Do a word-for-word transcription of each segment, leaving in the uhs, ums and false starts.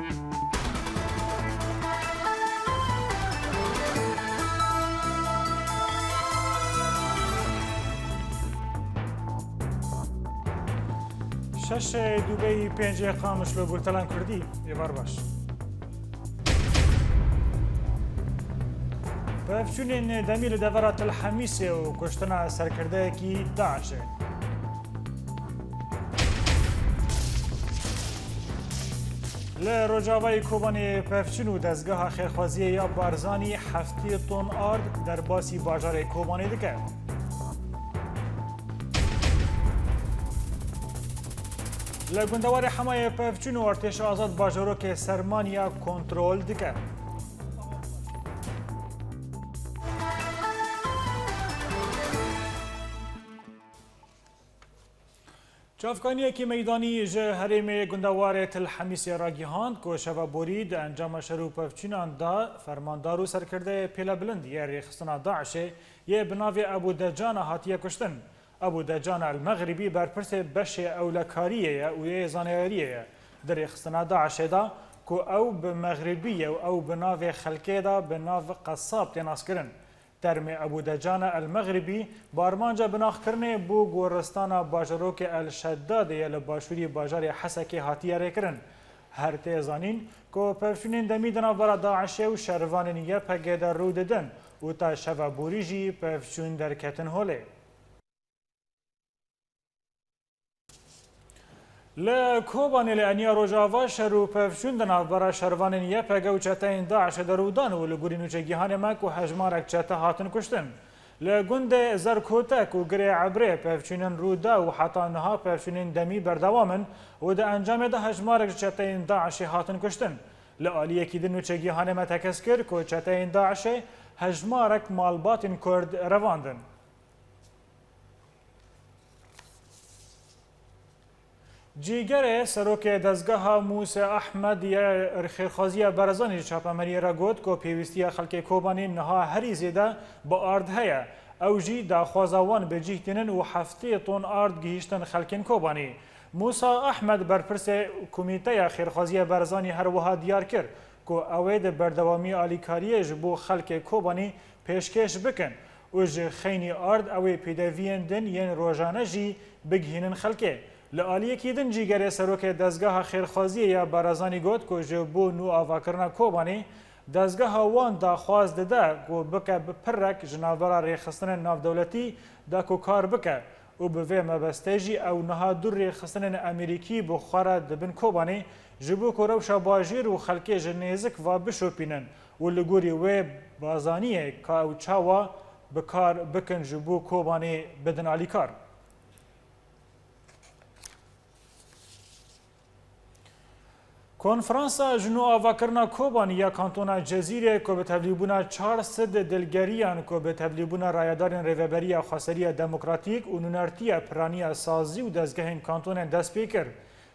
Şeşê Dubeyî, pêncê Qamişlo, gurtelan Kurdî, êvar baş. Pevçûnên demî li devera Til Hemîsê û kuştina serkirdeyekî DAIŞê. Li Rojavayê Kobanê pevçûn û dezgeha xêrxwaziyê ya Barzanî heftê ton ard derbasî bajarê Kobanê dike. Li gundewarê Hemayê pevçûn û artêşa azad bajarokê Sermaniya kontrol dike. Çavkaniyekî meydanî ji herêmê gundewarê Til Hemîsê ragihand ku şeva borî di encama şer û pevçûnan de fermandar û serkirdeyê pêlebilind yê rêxistina DAIŞê yê bi navê Ebû Decana hatiye kuştin. Ebû Decana El Mexribî berpirsê beşê ewlekariyê ye û yê zanayariyê ye di rêxistina DAIŞê de ku ew bi Mexribî ye û ew bi navê xelkê de bi nav qesab tê naskirin. Termê Ebû Decana El Mexribî bi armanca binaxkirinê bo goristana bajarokê El Şedadê ye li başûrî bajarê Hesekê hatiye rêkirin. Her tê zanîn ku pevçûnên demî di navbera DAIŞê û şervanên YPGê de rû didin û ta şeva borî jî pevçûn derketin holê. Li Kobanê li eniya Rojava şer û pevçûn di navbera şervanên YPG û çeteyên DAIŞê de rû dan û li gorî nûçegihanê me ku hejmarek çete hatin kuştin. Li gundê Zerkotek û Girê Ebrê pevçûnên rû da û heta niha pevçûnên demî berdewam in û di encamê de hejmarek ji çeteyên DAIŞê hatin kuştin. Li aliyekî din nûçegihanê me tekez kir ku çeteyên DAIŞê hejmarek malbatên Kurd revandin. Cîgerê serokê dezgeha Mûse Ehmed yê Xêrxwaziya Barzanî ji çapemeniyê re got ku pêwîstiya xelkê Kobanî niha herî zêde bi ard heye. Ew jî daxwaza wan bi cih tînin û heftê ton ard gihîştin xelkên Kobanî. Mûsa Ehmed, berpirsê Komîteya Xêrxwaziya Barzanî her wiha diyar kir ku ew ê di berdewamî alîkariyê ji bo xelkê Kobanî pêşkêş bikin û ji xeynî ard ew ê pêdeviyên din yên rojane jî bigihînin xelkê. Li aliyekî din jî Cîgerê serokê Dezgeha Xêrxwaziyê ya Barzanî got ku ji bo nûavakirina Kobanê dezgeha wan daxwaz dide ku bike bi pirrek ji navbera rêxistinên navdewletî de ku kar bike û bi vê mebestê jî ew niha du rêxistinên Amerîkî bi xwe re dibin Kobanê ji bo ku rewşa bajêr û xelkê ji nêzik ve bişopînin û li gorî wê Barzaniyê ka ew çawa bi kar bikin ji bo Kobanê bidin alîkar. Konferansa ji nû avakirina Kobanî ya Kantona Cezîrê ku bi tevlîbûna çar sed dilgeriyan ku bi tevlîbûna rayedarên Rêveberiya Xweseriya Demokratîk û nûnertiya piraniya sazî û dezgehên kantonên dest pê kir.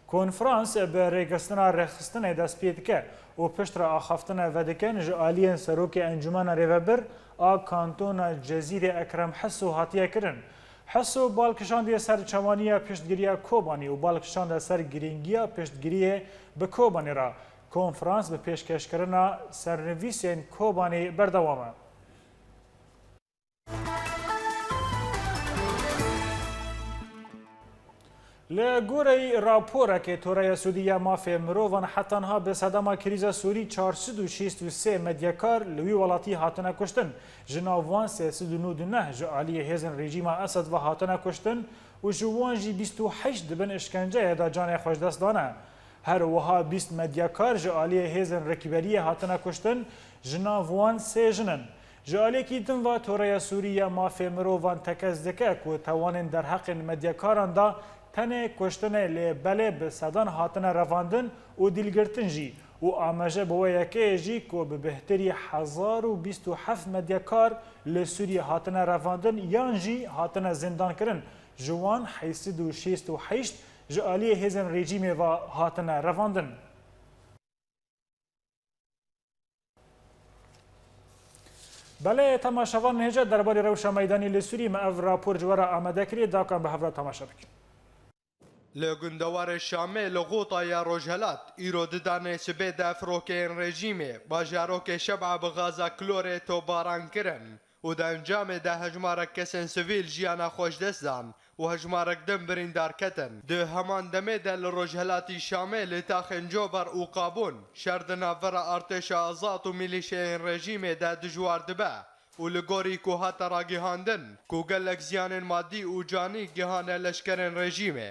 Konferans bi rêgistina rêxistinê dest pê dike û piştre axaftina vedikin ji aliyên Serokê Encûmena Rêvebir a Kantona Cezîrê Ekrem Heso hatiye kirin. Heso bal kişandiye ser çawaniya piştgiriya Kobanî û bal kişande ser girîngiya piştgiriyê bi Kobanî re. Konferans bi pêşkêşkirina sernivîsên Kobanî berdewam e. Li goreyî raporekê Toreya Sûdî ya Mafê Mirovan heta niha bi sedema krîza Sûrî çar sed û şêst û sê medyakar li wî welatî hatine kuştin. Ji nav wan sê sed û nod û neh ji aliyê hêzên rejîma Esed ve hatine kuştin û ji wan jî bîst û heşt di bin îşkenceyê de canê xwe ji dest dane. Her wiha bîst medyakar ji aliyê hêzên Rêkberiyê hatine kuştin, ji nav wan sê jin in. Ji aliyekî din ve Toreya Sûrî ya Mafê Mirovan tekez dike ku tawanên derheqên medyakaran de tenê kuştinê lê belê bi sedan hatine revandin û dîlgirtin jî û amaje bi wê yekê ye jî ku bi bêhtirî hezar û bîst û heft medyakar li Sûriyê hatine revandin yan jî hatine zîndankirin, ji wan heyşt sed û şêst û heşt ji aliyê hêzên rejîmê ve hatine revandin. Belê, temaşevan, hêja derbarê rewşa meydanî li Sûrî me ev rapor ji we re amade kiriye, dakan bi hev re temaşe bikin. Li gundewarê Şamê li Xûta ya Rojhelat, îro didanê sibê de firokeyên rejîmê bajarokê Şeb'a bi gaza klorê topbaran kirin û di encamê de hejmarek kesên sivîl jiyana xwe ji dest dan û hejmarek din birîndar ketin. Di heman demê de li rojhelatî Şamê li taxên Cober û Qabûn şer di navbera artêşa azad û milîşeyên rejîmê de dijwar dibe û li gorî ku hate ragihandin ku gelek ziyanên madî û canî gihane leşkerên rejîmê.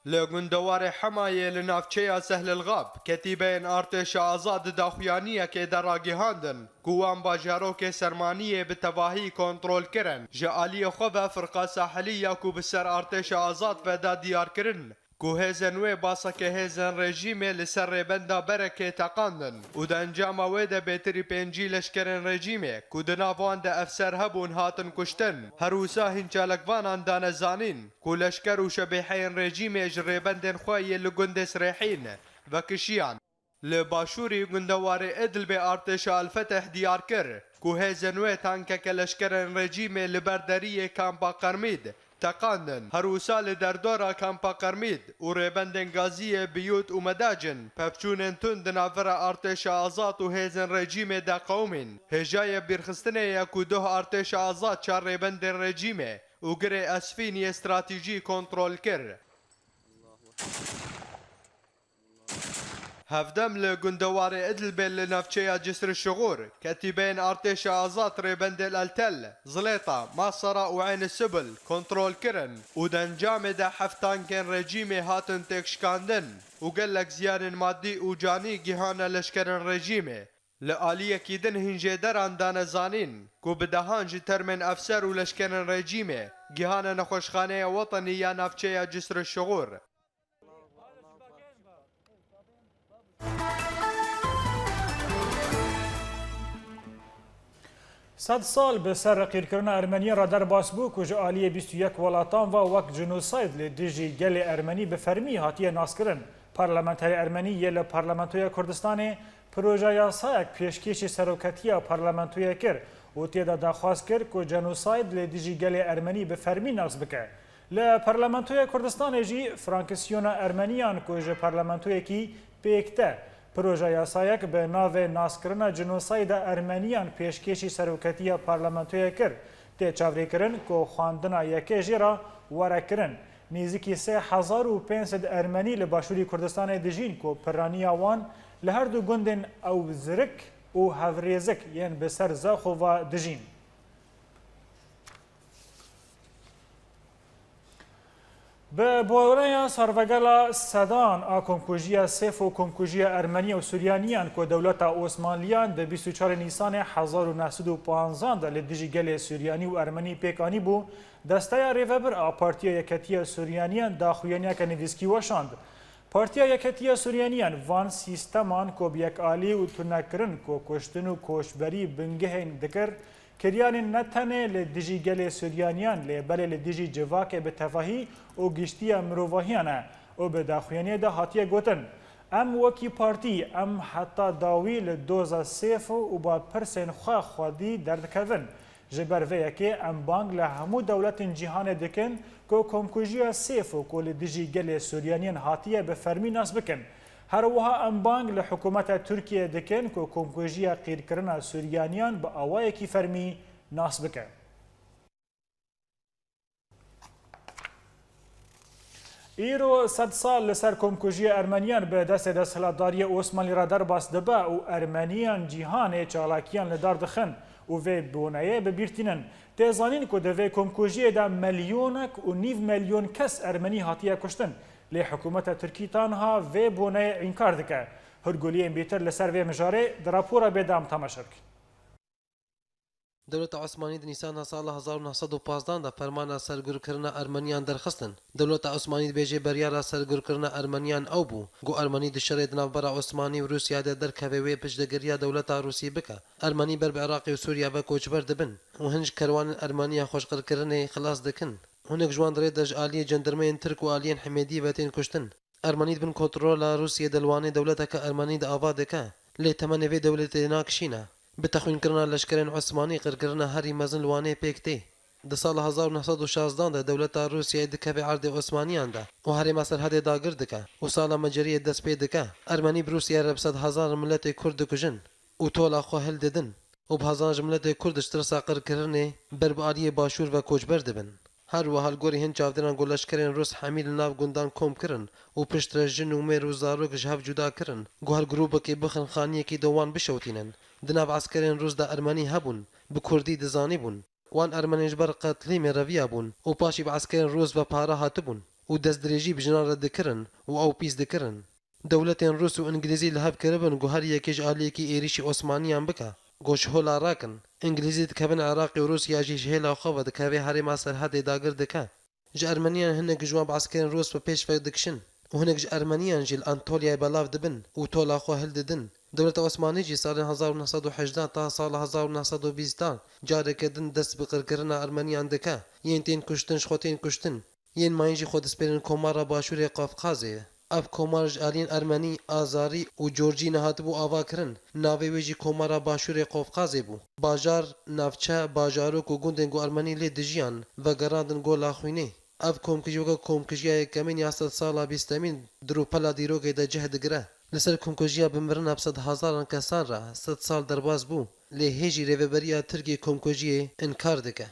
Li gundewarê Hemayê li navçeya Sehlilxab, ketîbeyên artêşa azad di daxuyaniyekê de ragihandin ku wan bajarokê Sermaniyê bi tevahî kontrol kirin. Ji aliyê xwe ve Firqa Sahilî ya ku bi ser artêşa azad ve da diyarkirin, ku hêzên wê baseke hêzên rejîmê li ser rêbenda Berekê teqandin û di encama wê de bêtirî pêncî leşkerên rejîmê ku di nav wan de efser hebûn hatin kuştin. Her wisa hîn çalakvanan dane zanîn ku leşker û şebêheyên rejîmê ji rêbendên xwe yê li gundê Sirêhîn vekişiyan. Li başûrî gundewarê Idlibê artêşa El-Feteh diyar kir ku hêzên wê tankeke leşkerên rejîmê li ber deriyê kampa Qermîd teqandin. Her wisa li derdora kampa Qermîd û rêbendên Gaziyê, Biyût û Medacin pevçûnên tund di navbera artêşa azad û hêzên rejîmê de qewimîn. Hêjayê bîrxistinê ye ku doh artêşa azad çar rêbendên rejîmê û girê Esfîn yê stratejî kontrol kir. Hevdem li gundewarê Idlibê li navçeya Cisr Şixûr, ketîbeyên artêşa azad rêbendê El Tel, Zilêta, Masara û Eyn Sibil kontrol kirin û di encamê de heft tankên rejîmê hatin têkşikandin û gelek ziyanên madî û canî gihane leşkerên rejîmê. Li aliyekî din hîn jêderan dane zanîn ku bi dehan ji termên efser û leşkerên rejîmê gihane nexweşxaneya wetenî ya navçeya Cisr Şixûr. Sed sal bi ser qîrkirina Ermeniyan re derbas bû ku ji aliyê bîst û yek welatan ve wek jinosayd li dijî gelê Ermenî bi fermî hatiye naskirin. Parlamenterê Ermenî yê li Parlamentoya Kurdistanê proje yasayek pêşkêşî seroketiya parlamentoyê kir û tê de daxwaz kir ku jenosayd li dijî gelê Ermenî bi fermî nas bike. Li Parlamentoya Kurdistanê jî fraksiyona Ermeniyan ku ji parlamentoyekî pêk te, proje yasayek bi navê naskirina cinosayda Ermeniyan pêşkêşî seroketiya parlamentoyê kir, tê çavrêkirin ku xwendina yekê jê re were kirin. Nêzîkî sê hezar û pênc sed Ermenî li Başûrî Kurdistanê dijîn ku piraniya wan li her du gundên Ewzirik û Hevrêzik yên bi ser Zaxova dijîn. Bi boneya servegela sedan a komkujiya Sêf û komkujiya Ermeniya û Suryaniyan ku dewleta Osmanliyan di bîst û çarê Nîsanê hezar û neh sed û panzan de li dijî gelê Suryanî û Ermenî pêk anîbû, desteya rêvebir a Partiya Yeketiya Suryaniyan daxuyaniyeke nivîskî weşand. Partiya Yeketiya Suryaniyan van sîsteman ku bi yekalî û tunekirin ku kuştin û koçberî bingehên dikir, Kiryanên ne tenê li dijî gelê Suryaniyan, lê belê li dijî civakê bi tevahî û giştiya mirovahiyan e û bi daxuyaniyê de hatiye gotin, Em wekî partî, em heta dawî li doza Sêf û ba pirsên xwe xwedî derdikevin. Ji ber vê yekê em bang li hemû dewletên cîhanê dikin ku komkujiya Sêf û ku li dijî gelê Suryaniyan hatiye bi fermî nas bikin. Her wiha em bang li hikûmeta Tirkiyeyê dikin ku komkujiya qîrkirina Suryaniyan bi awayekî fermî nas bike. Îro sed sal li ser komkujiya Ermeniyan bi destê desthilatdariyê Osmanlî re derbas dibe û Ermeniyan cîhanê çalakiyan li dar dixin û vê boneyê bi bîr tînin. Tê zanîn ku di vê komkujiyê de milyonek û nîv milyon kes Ermenî hatiye kuştin. Lê hikûmeta Tirkî tanha vê boneyê înkar dike. Hûrguliyên bêtir li ser vê mijarê di rapora bêdam temaşe bikin. Dewleta Osmanî di Nîsana sala hezar û neh sed û pazdan de fermana sergurkirina Ermeniyan derxistin. Dewleta Osmanî dibêje beryara sergurkirina Ermeniyan ew bû, ku Ermenî di şerê di navbera Osmanî û Rûsya de derkeve wê piştgiriya dewleta Rûsî bike. Ermenî ber bi Iraqê û Sûriya ve koçber dibin û hin ji kerwanên Ermeniya xweşqirkirinê xilas dikin. Hinek ji wan di rê de ji aliyê cendirmeyên Tirk û aliyên Himêdî ve tên kuştin. Ermenî di bin kontrola Rûsiyê de li Wanê dewleteke Ermenî di ava dike, lê temenê vê dewletê nakişîne. Bi texwînkirina leşkerên Osmanî qirkirina herî mezin li Wanê pêk tê. Di sala hezar û neh sed û şazdan de dewleta Rûsyayê dikeve erdê Osmaniyan de û herêma Serhedê dagir dike û sala meceriyê dest pê dike. Ermenî bi Rûsyayê re bi sed hezaran miletê Kurd dikujin û tola xwe hildidin û bi hezaran ji miletê Kurd ji tirsa qirkirinê ber bi aliyê başûr ve koçber dibin. Her wiha li gorî hin çavdêran ku leşkerên Rûs hemî li nav gundan kom kirin û piştre jin û mêr û zarok ji hev cuda kirin ku her grûbekê bixin xaniyekî de wan bişewtînin. Di nav eskerên Rûs de Ermenî hebûn, bi Kurdî dizanîbûn. Wan Ermenên ji ber qetlîmê reviyabûn û paşî bi eskerên Rûs ve para hatibûn û destdirêjî bi jinan re dikirin û ew pîs dikirin. Dewletên Rûs û Îngilîzî li hev kiribin ku her yekê ji aliyekî êrîşî Osmaniyan bike, ku ji hola rakin. Îngilîzî dikevin Iraqê û Rûsya jî ji hêla xwe ve dikeve herêma Serhedê dagir dike. Ji Ermeniyan hinek ji wan bi eskerên Rûs ve pêş ve dikişin û hinek ji Ermeniyan jî li Antolyayê belav dibin û tola xwe hildidin. Dewleta Osmanî jî salên hezar û neh sed û hejdan ta sala hezar û neh sed û bîstan careke din dest bi qirkirina Ermeniyan dike. Yên tên kuştin ji xwe tên kuştin. Yên mayîn jî xwe dispêrin komara Başûrê Qafqazê. Ev komar ji aliyên Ermenî, Azarî û Corcî nehatibû avakirin. Navê wê jî Komara Başûrê Qafqazê bû. Bajar, navçe, bajarok û gundên ku Ermenî lê dijiyan, vegerandin Gola Xwînê. Ev komkujî weke komkujiya yekemîn ya sedsala bîstemîn di rûpela dîrokê de cih digire. Li ser komkujiya bi mirina bi sedhezaran kesan re sed sal derbas bû, lê hê jî rêveberiya Tirkiyê komkujiyê înkar dike.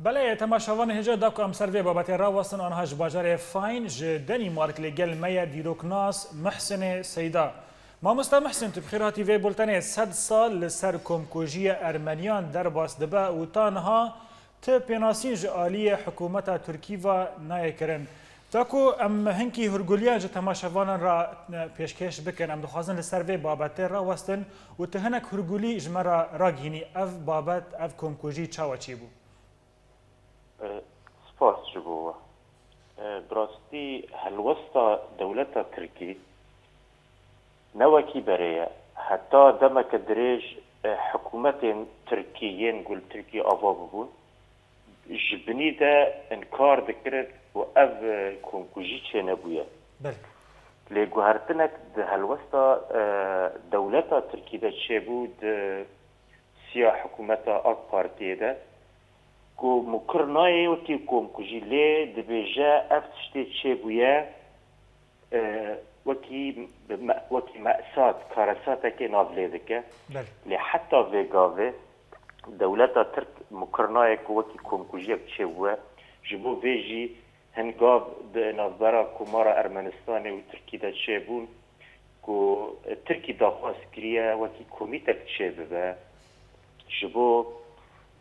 Belê, temaşevanê hêja da ku em ser vê babetê rawestin, anha ji bajarê Fayn ji Denîmark lê gel me ye dîroknas Muhsinê Seyda. Mamoste Muhsin, tu bi xêr hatî vê bultenê. Sed sal li ser komkujiya Ermeniyan derbas dibe û ta niha ti pênasîn ji aliyê hikûmeta Tirkî ve nayê kirin. Da ku em hinkî hurguliyan ji temaşevanan re, e, pêşkêş bikin, em dixwazin li ser vê babetê rawestin û tu hinek hurgulî ji me re ragihînî. Ev babet, ev komkujî çawa çêbû? E, spas ji bo we. E, bi rastî helwesta dewleta Tirkî ne wekî berê ye. Heta demeke dirêj, e, hikûmetên Tirkî yên ku li Tirkiyê ava bibûn, ji binî de inkar dikirin ku ev, e, komkujî çênebûye. Belê. Lê guhertinek di helwesta, e, dewleta Tirkî de çêbû di siya hikûmeta AK Partiyê de ku mukir nayê wekî komkujî, lê dibêje ev tiştê çêbûye, e, wekî bi me-, wekî me'sat, karesatekê nav lê dike. Belê. Lê heta vê gavê dewleta Tirk mukir nayê ku wekî komkujiyek çêbûye. Ji bo vê jî hin gav di navbera Komara Ermenistanê û Tirkî de çêbûn ku Tirkî daxwaz kiriye wekî komîtek çêbibe. Ji bo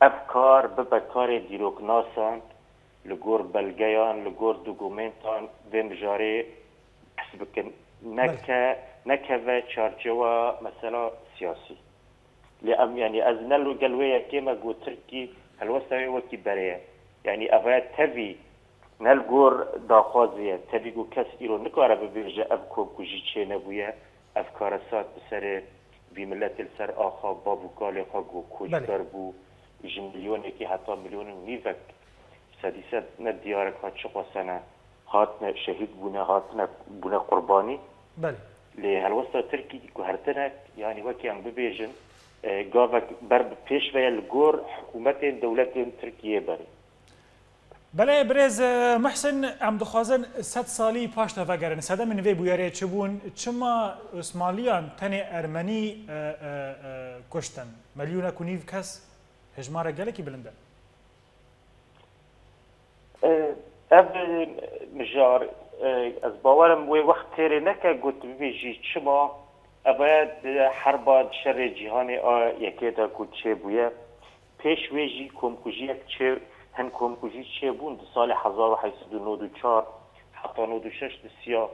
ev kar bibe karê dîroknasan, li gor belgeyan, li gor dokumentan vê mijarê behs bikin. Belê. Neke, nekeve çarçewa mesela siyasî. Lê em, yanî ez ne li gel wê yekê me got Tirkî helwesta wê wekî berê ye. Yanî ev e tevî ne li gor daxwazê ye. Tevî ku kes îro nikare bibêje ev komkujî çênebûye, ev karesat bi serê vî miletê li ser axa bav û kalê xwe ku Belê. koçber bû, ji milyonekî heta milyon û nîvek sedî sed ne diyar e ka çiqas hene, hatine şehîd bûne, hatine bûne qurbanî. Belê. Lê helwesta Tirkî guhertinek, yanî wekî em bibêjin, e, gavek ber bi pêş ve ye li gor hikûmetên dewletên Tirkiyê berê. Belê, birêz, e, Muhsin, em dixwazin sed salî paş de vegerin. Sedemên vê bûyerê çi bûn? Çima Osmanliyan tenê Ermenî, e, e, e, kuştin? Milyûnek û nîv kes hejmara gelekî bilind e. E, ev, e, mijar, e, ez bawerim wê wext têrê neke got bibêjî çima ev e di herba di şerê cîhanê a yekê de ku çêbûye. Pêş wê jî komkujiyek çê, hin komkujî çêbûn di salê hezar û heyt sed û nod û çar heta nod û şeş di siya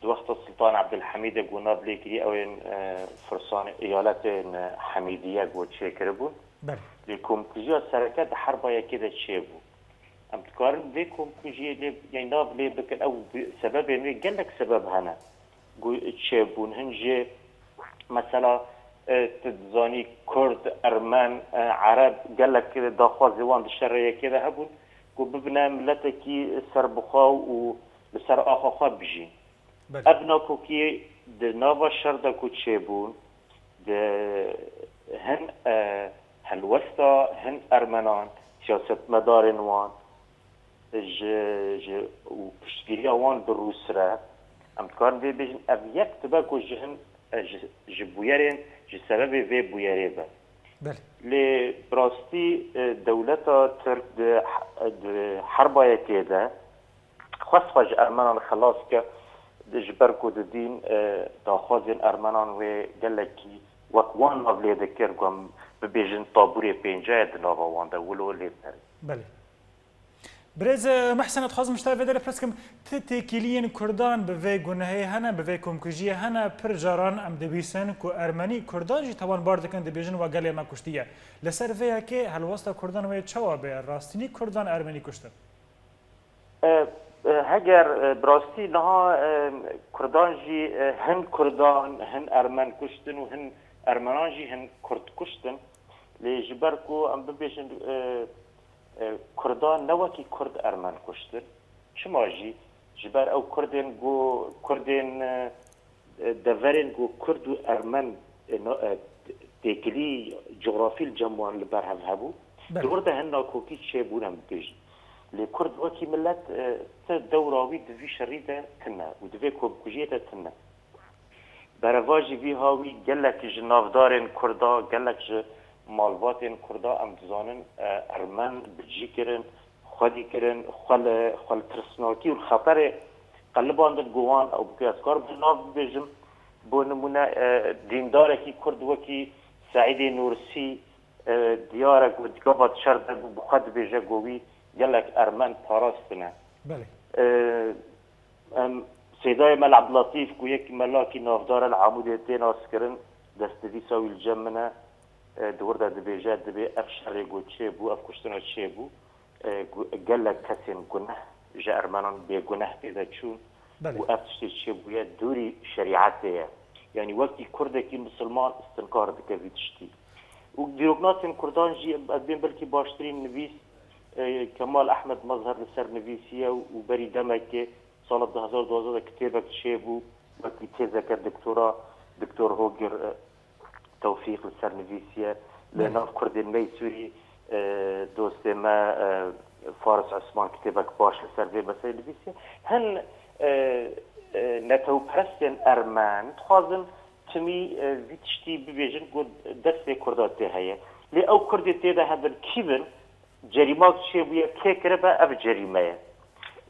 Di wexta Sultan Ebdulhemîdê ku nav lê kirî, ew ên, e, firsanê eyaletên, e, Hemîdiye ku çêkiribûn. Belê. Lê komkujiya sereke di herba yekê de çêbû. Em dikarin vê komkujiyê lê, yanî nav lê bikin, ew bi-, sebebên wê gelek sebeb hene ku çêbûn. Hin jê mesela, e, tu dizanî Kurd, Ermen, e, Ereb gelek daxwazê wan di şerê yekê de hebûn ku bibine miletekî serbixwe û li ser axa xwe bijîn. Belê. Ev nakokî di nava şer de ku çêbûn, di hin, e, helwesta hin Ermenan, siyasetmedarên wan, ji, ji û piştgiriya wan bi Rûs re, em dikarin vê bêjin, ev yek dibe ku ji hin, e, ji, ji bûyerên, ji sebebê vê bûyerê be. Belê. Lê bi rastî, e, dewleta Tirk di, di herba yekê de xwest xwe ji Ermenan xilas ke, ji ber ku didîn, e, daxwazên Ermenan wê gelekî wek wan nav lê dikir, ku em bibêjin tabûrê pêncayê di nava wan de wilo lê diherin. Belê. Birêz, e, Mehsen, dixwazim ji te vê derê pirs kim, ti têkiliyên Kurdan bi vê gunehê hene, bi vê komkujiyê hene, pir caran em dibîsin ku Ermenî Kurdan jî tawanbar dikin, dibêjin we gelê me kuştiye. Li ser vê yekê helwesta Kurdan wê çawa be? Rastînî Kurdan Ermenî kuştin? E, e, heger, e, bi rastî niha, e, Kurdan jî, e, hin Kurdan, hin Ermen kuştin û hin Ermenan jî hin Kurd kuştin. Lê ji ber ku em bibêjin, e, e, Kurdan ne wekî Kurd Ermen kuştin. Çima jî? Ji ber ew Kurdên ku, Kurdên, e, e, deverên ku Kurd û Ermen, e, no-, e, têkilî cografî li cem wan li ber hev hebû. Belê. Di wir de hin nakokî çêbûn em dibêjin. Lê Kurd wekî milet, e, ti dewra wî di vî şerî de tune û di vê komkujiyê de tune. Berevajî vî hawî gelek ji navdarên Kurda, gelek ji malbatên Kurda em dizanin, e, Ermen bi cî kirin, xwedî kirin, xwe li, xwe li tirsnakî û li xeterê qelibandin ku wan ew bike. Ez karim hin nav bibêjim, bo nimûne, e, dîndarekî Kurd wekî Seîdê Nûrsî, e, diyar e ku gava di şer de bû, bi xwe dibêje ku wî gelek Ermen parastine. Belê. E, em, Seydayê Mel Ebdlatîf ku yek melakî navdar e li Amûdê tê naskirin, destnivîsa wî li cem min e, e, di wir de dibêje, dibê ev şerê ku çêbû, ev kuştina çêbû, e, gu-, gelek kesên guneh ji Ermenan bêguneh tê de çûn Belê. û ev tiştê çêbûye dûrî şerîetê ye. Yanî wekî Kurdekî misilman istinkar dike vî tiştî. Û dîroknasên Kurdan jî, ez bên belkî baştirîn nivîs, e, Kemal Ehmed Mezher li ser nivîsiye û berî demekê sala du hezar duwazdeh de kitêbek çêbû, wekî têzeke doktora, Doktor Hogir, e, Tewfîq li ser nivîsiye. Li Belê. nav Kurdên me yî Sûrî, e, dostê me, e, Faris Osman kitêbek baş li ser vê meselê nivîsiye. Hin, e, e, netewperestên Ermen dixwazin timî, e, vî tiştî bibêjin ku destê Kurda tê heye. Lê ew Kurdê tê de hebin kî bin? Cerîmak çêbûye, kê kiribe, ev cerîme ye.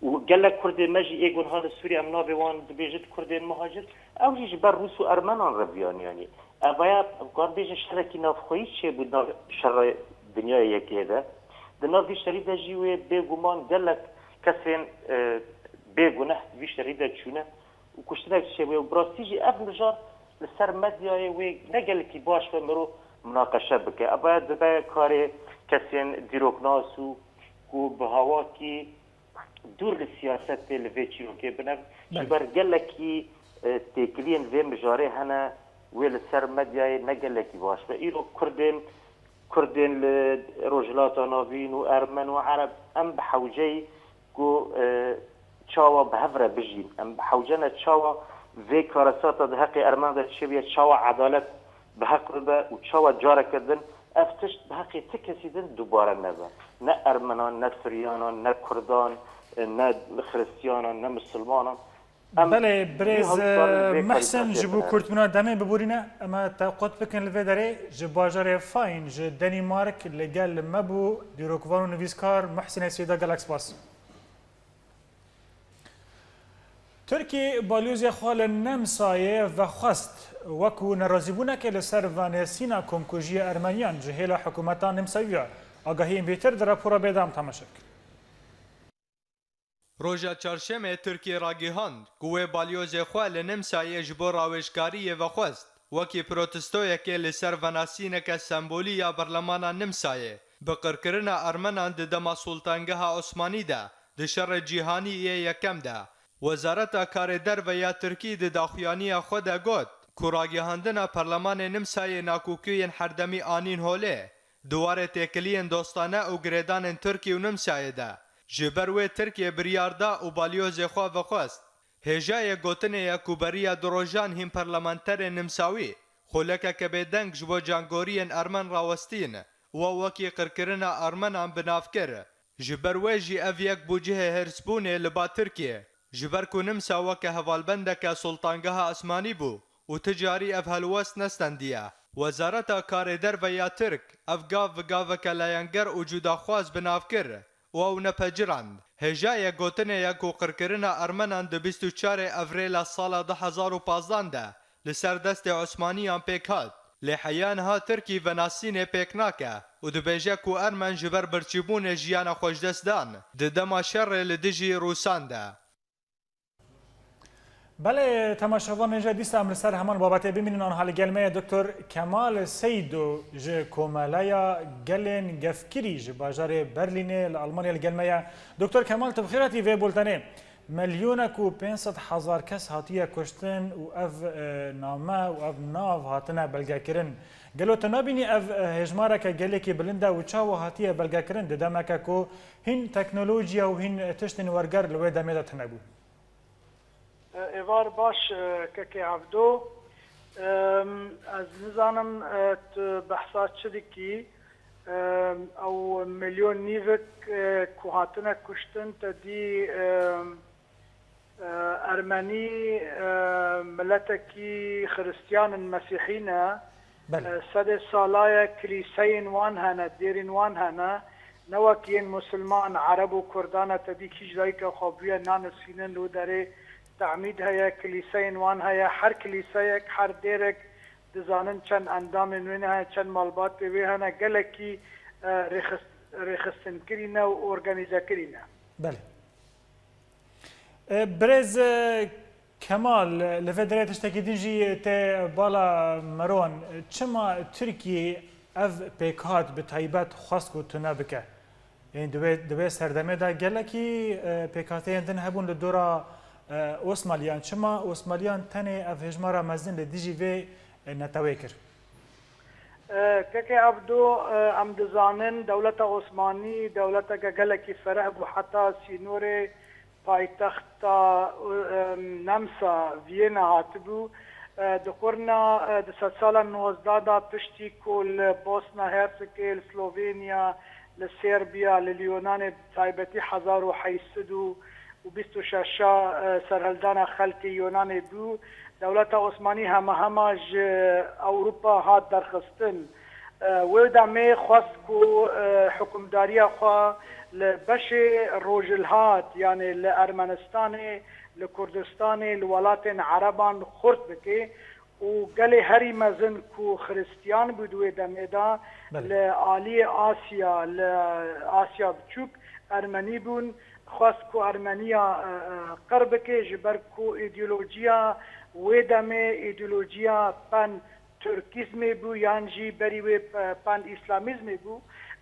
Û gelek Kurdên me jî ê ku niha li Sûriyê em navê wan dibêjin Kurdên muhacir, ew jî ji ber Rûs û Ermenan re viyan, yanî. Evaya, em karin bêjin şerekî navxweyî çêbû di nav şerê dinyayê yekê de. Di nav vî şerî de jî wê bêguman gelek kesên, e, bêguneh di vî şerî de çûne. û kuştinek çêbûye û bi rastî jî ev mijar li ser medyayê wê ne gelekî baş be mirov minaqeşe bike. Ev dibe karê kesên dîroknas û ku bi hawakî dûr li siyasetê li vê çîrokê bin. Ev ji Belê. ber gelekî, e, têkiliyên vê mijarê hene, wê li ser medyayê ne gelekî baş be. Îro Kurdên, Kurdên li Rojhilata Navîn û Ermen û Ereb em bi hewceyî ku, e, çawa bi hev re bijîn. Em bi hewce ne çawa vê karesata di heqê Ermenan de çêbûye, çawa edalet bi heq bibe û çawa careke din ev tişt bi heqê ti kesî din dubare nebe. Ne Ermenan, ne Suryanan, ne Kurdan, e, ne Xiristiyanan, ne Misilmanan. Em Belê, vî birêz, hewlkarên vê Mehsen, karî ji bo bikin. kurtbûna demê biborîne, em te qut bikin li vê derê ji bajarê Fayn, ji Denîmark li gel me bû dîrokvan û nivîskar Muhsinê Seyda, gelek spas. Tirkî balyozê xwe li Nemsayê vexwest, wekû nerazîbûnekê li ser venêsîna komkujiyê Ermeniyan ji hêla hikûmeta Nemsayî ve. Agahiyên bêtir di rapora bêdam temaşe bikin. Roja çarşemê Tirkiyê ragihand ku wê balyozê xwe li Nemsayê ji bo rawêjkariyê vexwest, wekî protestoyekê li ser venasîneke sembolî ya berlemana Nemsayê, bi qirkirina Ermenan di dema Sultangeha Osmanî de, di Şerê Cîhanî yê Yekem de. Wezareta Karê Derve ya Tirkî di daxuyaniya xwe de got ku ragihandina Perlemanê Nemsayê nakokiyên herdemî anîn holê, di warê têkiliyên dostane û girêdanên Tirkî û Nimsayê de. Ji ber wê Tirkiye biryar da û balyozê xwe vexwest. Hêjayê gotinê ye ku beriya du rojan hîn parlamenterên Nimsawî xulekeke bêdeng ji bo cangoriyên Ermen rawestîn we wekî qirkirina Armenan bi nav kir. Ji ber wê jî ev yek bû cihê hêrsbûnê li ba Tirkiyê. Ji ber ku Nimsa weke hevalbendeke sultangeha Esmanî bû û ti carî ev helwest nestendiye. Wezareta Karê Derve ya Tirk ev gav bi gaveke leyenger û cudaxwaz bi nav kir û ew nepecirand. Hêjayê gotinê ye ku qirkirina Ermenan di bîst û çarê Evrêla sala du hezar û pazdan de li ser destê Osmaniyan pêk hat. Lê heya niha Tirkî venasînê pêk nake û dibêje ku Ermen ji ber birçîbûnê jiyana xwe ji dest dan di dema şerê li dijî Rûsan de. Belê, temaşevanên hêja, dîsa em li ser heman babetê bimînin, anha li gel me ye Doktor Kemal Seydo ji Komeleya Gelên Gefkirî ji bajarê Berlînê li Almanya li gel me ye. Doktor Kemal, tu bi xêr hatî vê bultenê. Milyonek û pênc sed hezar kes hatiye kuştin û ev, e, name û ev nav hatine belgekirin. Gelo tu nabînî ev, e, hêjmareke gelekî bilind e û çawa hatiye belgekirin di demeke ku hîn teknolojiya û hîn tiştên werger li wê demê de tune bûn? Êvar baş, e, kekê Evdo. Em, ez nizanim, e, tu behsa çi dikî. Em, ew milyon nîvik, e, ku hatine kuştin, te dî, em, e, Ermenî, e, miletekî Xiristiyan in, Mesîhî ne. Belê. E, sedê sala ye kilîseyên wan hene, dêrên wan hene. Ne wek yên Musulman, Ereb û Kurdan e, te dî kîj dayika xwe bûye nanisînin, li wê derê temîd heye, kilîseyên wan heye. Her kilîseyek, her dêrek dizanin çend endamên wê hene, çend malbatê wê hene. Gelekî, e, rêxist-, rêxistinkirî ne û organîzekirî ne. Belê. E, birêz, e, Kemal, li vê derê tiştekî din jî tê bala mirovan. Çima Tirkiyê ev pêkhat bi taybet xwest ku tune bike? Yanî di wê, di wê serdemê de gelekî, e, pêkhateyên din hebûn li dora, e, Osmaliyan. Çima Osmaliyan tenê ev hêjmara mezin li dijî vê, e, netewê kir? E, kekê Evdo, e, em dizanin dewleta Osmanî dewleteke gelekî fereh bû, heta sînorê paytexta, e, Nemsa, Viyêna hatibû. E, di qurna, e, di sedsala nozdeh de piştî ku li Bosna Hersekê, li Slovenya, li Serbiya, li Yunanê bi taybetî hezar û heyt sed û bîst û şeş, e, serhildana xelkê Yunanê bû, dewleta Osmanî hema hema ji Ewropa hat derxistin. E, wê demê xwest ku, e, hikûmdariya xwe li beşê rojhilhat, yanê li Ermenistanê, li Kurdistanê, li welatên Ereban xurt bike û gelê herî mezin ku Xiristiyan bû di wê demê de, Belê. Li aliyê Asya, li Asya Biçûk Ermenî bûn, xwest ku Ermeniya, e, e, qir bike, ji ber ku îdeolojiya wê demê îdeolojiya pan Tirkîzmê bû yan jî berî wê pe-, pan-îslamîzmê bû.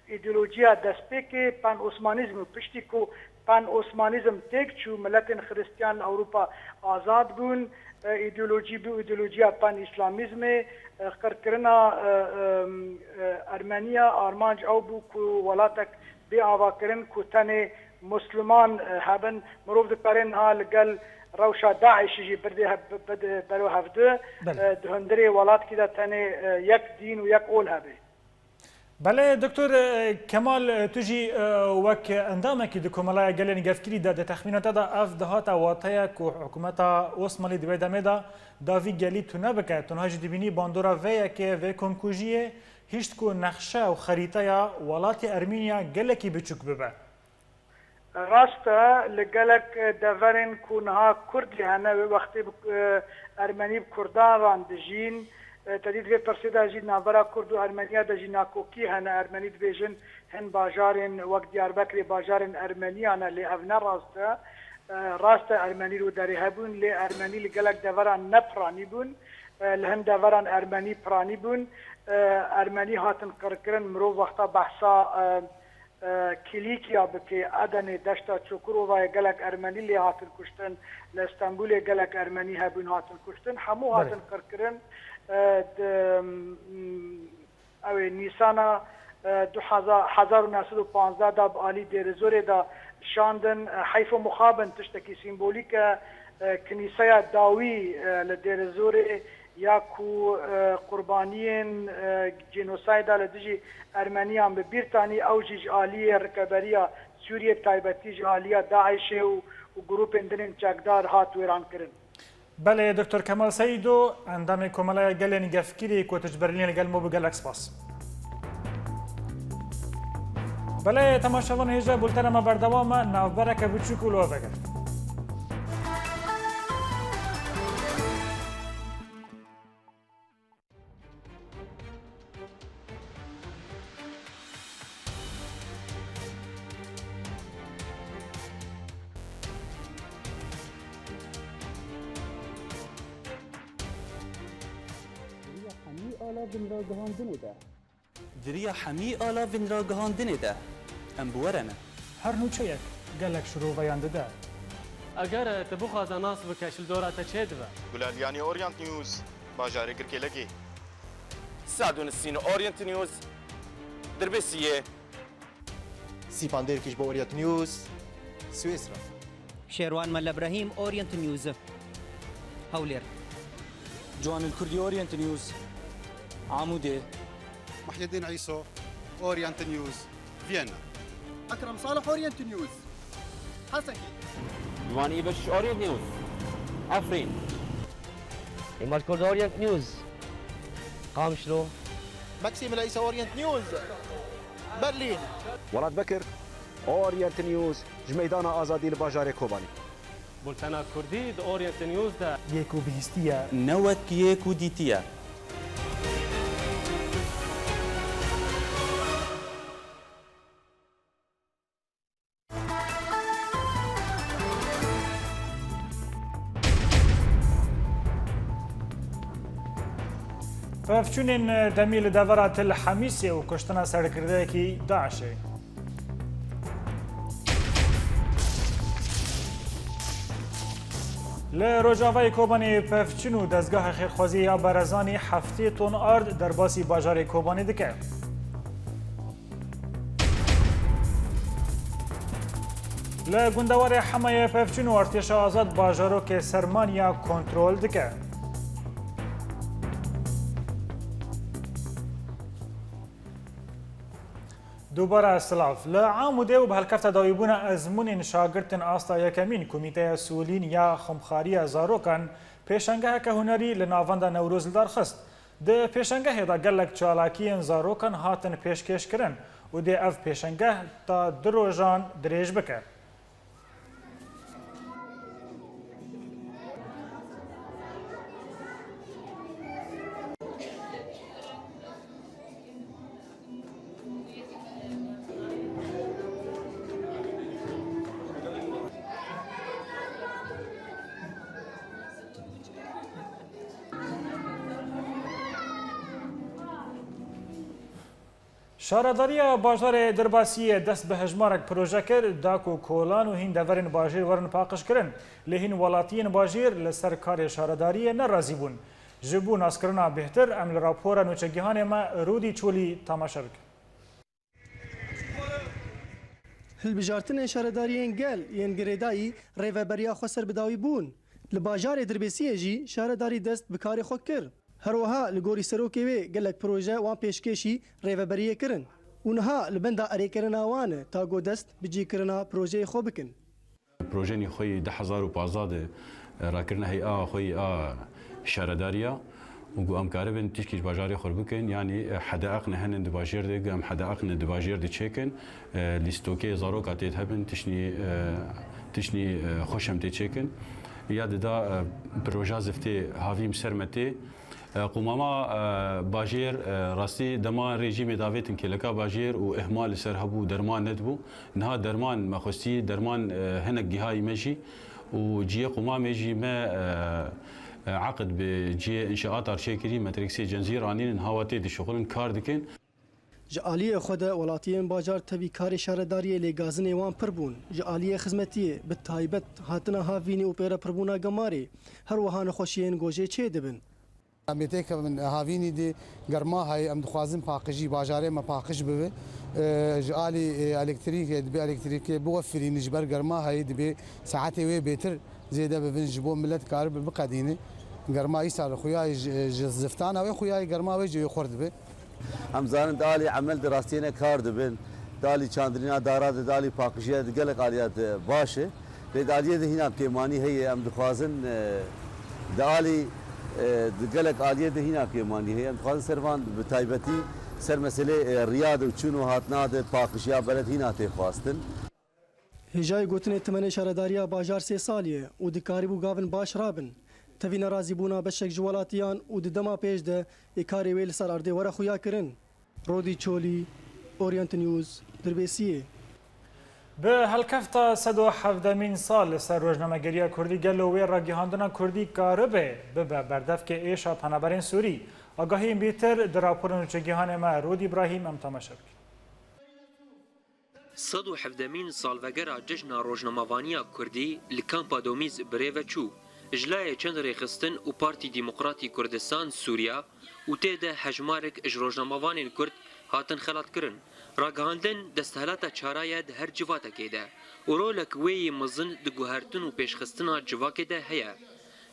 Îdeolojiya destpêkê pan-osmanîzm bû. Piştî ku pan-osmanîzm têk çû, miletên Xiristiyan li Ewropa azad bûn. E, îdeolojî bû îdeolojiya pan-îslamîzmê. E, qirkirina, e, e, e, Ermeniya armanc ew bû ku welatek bê avakirin ku tenê Musliman, e, hebin. Mirov dikare niha li gel rewşa DAIŞ'ê jî birdê hev-, bide bero hevdu. Belê. E, di hundirê welatkî de tenê, e, yek dîn û yek ol hebe. Belê, Doktor, e, Kemal, e, tu jî, e, wek endamekî di Komelaya Gelên Gefkirî de, di texmîna te de ev dihata wateya ku hikûmeta Osmanlî di wê demê de da vî gelî tune bike. Tu niha jî dibînî bandora vê yekê, vê komkujiyê, hişt ku nexşe û xerîteya welatê Ermîniya gelekî biçûk bibe. Rast e, li gelek deverên ku niha Kurd jî hene, wê wextê bi, e, Ermenî bi Kurdan re dijîn. E, te dî di vê pirsê de jî di navbera Kurd û Ermeniya de jî nakokî hene. Ermenî dibêjin hin bajarên wek Diyarbekirê bajarên Ermeniyan e, lê ev ne rast e. E, rast e, Ermenî li wê derê hebûn, lê Ermenî li gelek deveran ne piranî bûn. E, li hin deveran Ermenî piranî bûn. E, Ermenî hatin qirkirin, mirov wexta behsa, e, e, Kilîkya bike, Edenê, Deşta Çokurovayê gelek Ermenî lê hatin kuştin, li Stenbulê gelek Ermenî hebûn hatin kuştin, hemû Belê. Hatin qirkirin, e, di, m, ew ê Nîsana, e, du hezar, hezar û neh sed û panzdeh de bi alî Dêrizorê de şandin. E, heyf û mixabin tiştekî sîmbolîk e, e, Kinîseya Dawî, e, li Dêrizorê Ya ku, e, qurbaniyên, e, cînosayda li dijî Ermeniyan bi bîr tanî, ew jî ji aliyê rikeberiya Sûriyê, bi taybetî ji aliya DAIŞê û, û grûpên din ên çekdar hat wêrankirin. Belê, Doktor Kemal Seîdo, endamê Komeleya Gelên Gefkirî ku tu ji Berlînê li gel me bû, gelek spas. Belê, temaşevan, hêja bultena me berdewam e, navbereke biçûk û li we veger. Di riya hemî ala vin ragihandinê de. Di riya hemî ala vin ragihandinê de. Em bi we re ne. Her nûçeyek gelek şiroveyan dide. Eger tu bixwaze nas bike, ji li dora te çêdibe. Gulaliyanî Orient News, bajarê Girkêlekê. Sadun Sîn Orient News, Dirbêsiyê. Sîpan Dêrkiş bo Orient News, Swêsra. Şêrwan Mele Brahîm, Orient News, Hewlêr. Ciwanil Kurdî, Orient News, Amûdê. Muhyiddin Îso, Orient News, Viyana. Ekrem Salih, Orient News, Hesekî. Ciwanî Beşiş, Orient News, Efrîn. Îmad Kurd, Orient News, Qamişlo. Maksîm Leysa, Orient News, Berlîn. Welat Bekir, Orient News, ji Meydana Azadî li bajarê Kobanî. Bultena Kurdî di Orient News de. Yê ku bihîstiye. Ne wek yê ku dîtiye. Pevçûnên demî li devera Til Hemîsê û kuştina serkirdeyekî DAIŞê. Li Rojavayê Kobanê pevçûn û dezgeha xêrxwaziyê ya Berezanî heftê ton ard derbasî bajarê Kobanê dike. Li gundewarê Hemayê pevçûn û artêşa azad bajarokê Sermaniya kontrol dike. Dubare silav. Li Amûdê û bi helkefta dawîbûna ezmûnên şagirtên asta yekemîn Komîteya Solîn ya Xumxariya Zarokan pêşangeheke hunerî li Navenda Newroz li dar xist. Di pêşangehê de gelek çalakiyên zarokan hatin pêşkêşkirin û dê ev pêşangeh ta du rojan dirêj bike. Şaredariya bajarê Dirbasiyê dest bi hejmarek proje kir, da ku kolan û hîn deverên bajêr werin paqijkirin, lê hîn welatiyên bajêr li ser karê şaredariyê nerazî bûn. Ji bo naskirina bêhtir, em li rapora nûçegihanê me Rûdî Çolî temaşe bikin. Hilbijartinên şaredariyên gel yên girêdayî rêveberiya xweser bi dawî bûn. Li bajarê Dirbêsiyê jî şaredarî dest bi karê xwe kir. Her wiha li gorî serokê wê gelek proje wan pêşkêşî rêveberiyê kirin û niha li benda erêkirina wan e ta ku dest bi cîkirina projeyê xwe bikin. Projenî xwe yî du hezar û pazdeh de, e, rakirine hey'a xwe yî a şaredariya û ku em karibin tişkî ji bajarê xwe bikin, yanî, e, hedeaqne henin di bajêr de, ku em hedeaqne di bajêr de çêkin, e, lîstokê zaroka tê de hebin, tiştî, e, tiştî, e, xweş em tê çêkin. Ya dida, e, proja ziftê havî em ser me tê. E, qûmama, e, bajêr, e, rastî dema rejîmê davêtin kêleka bajêr û ihmal li ser hebû, derman nedibû. Niha derman me xwestî, derman, e, hinek gihayî me jî û cihê qûmamê jî me, e, e, eqd bi cihê înşaata re çêkirî, Matrîksê Cenzîr anînin, hawa tê dişuxulin, kar dikin. Ji aliyê xwe de welatiyên bajar tevî karê şaredariyê lê gazinê wan pir bûn. Ji aliyê xizmetiyê, bi taybet hatina havînî û pêrepirbûna gemarê, her wiha nexweşiyên gojê çêdibin. Em ê têkevin havînî dê germa heye, em dixwazin paqijî, bajarê me paqij bibe. E, ji alî, e, elektrîkê, dibê elektrîkê biwefirîne, ji ber germa heye, dibê saetê wê bêtir zêde bibin, ji bo milet karibe biqedîne. Germa îsal xuya ji, ji ziftana wê xuya germa wê jî wê xurt dibe. Em zanin di alî emel de rastiyê ne kar dibin, di alî çandinîna dara de, di alî paqijiyê de, di gelek aliya de baş e. Lê di aliyê de hîna kêmanî heye. Em dixwazin, e, di alî, e, di gelek aliyê de hîna kêmanî heye. Em dixwazin ser van bi taybetî ser meselê, e, riya de û çûn û hatina de paqijiya beled hîna tê xwastin. Hêjayî gotinê Timenê Şaredariya Bajar sê salî ye û dikarîbû gavin baş rabin. Tevî nerazîbûna beşek ji welatiyan û di dema pêş de ê karê wê li ser erdê were xuya kirin. Rodî Çolî, Orient News, Dirbêsiyê. Bi helkefta sed û hevdemîn sal li ser rojnamegeriya kurdî, gelo wê ragihandina kurdî karibe bibe berdevkê êşa penaberên Sûrî? Agahiyên bîtir di raporên nûçegihanê me Rodî Îbrahîm em temaşe bikin. Sed û hevdemîn salvegera Cejna Rojnamevaniya Kurdî li Kampa Domîz bi rê ve çû. Ji layê çend rêxistin û Partî Demokratî Kurdistan Sûriya û tê de hejmarek ji rojnamevanên Kurd hatin xelatkirin. Ragihandin desthilateke çara ye di her civatekê de û rolek wê yê mezin di guhertin û pêşxistina civakê de heye.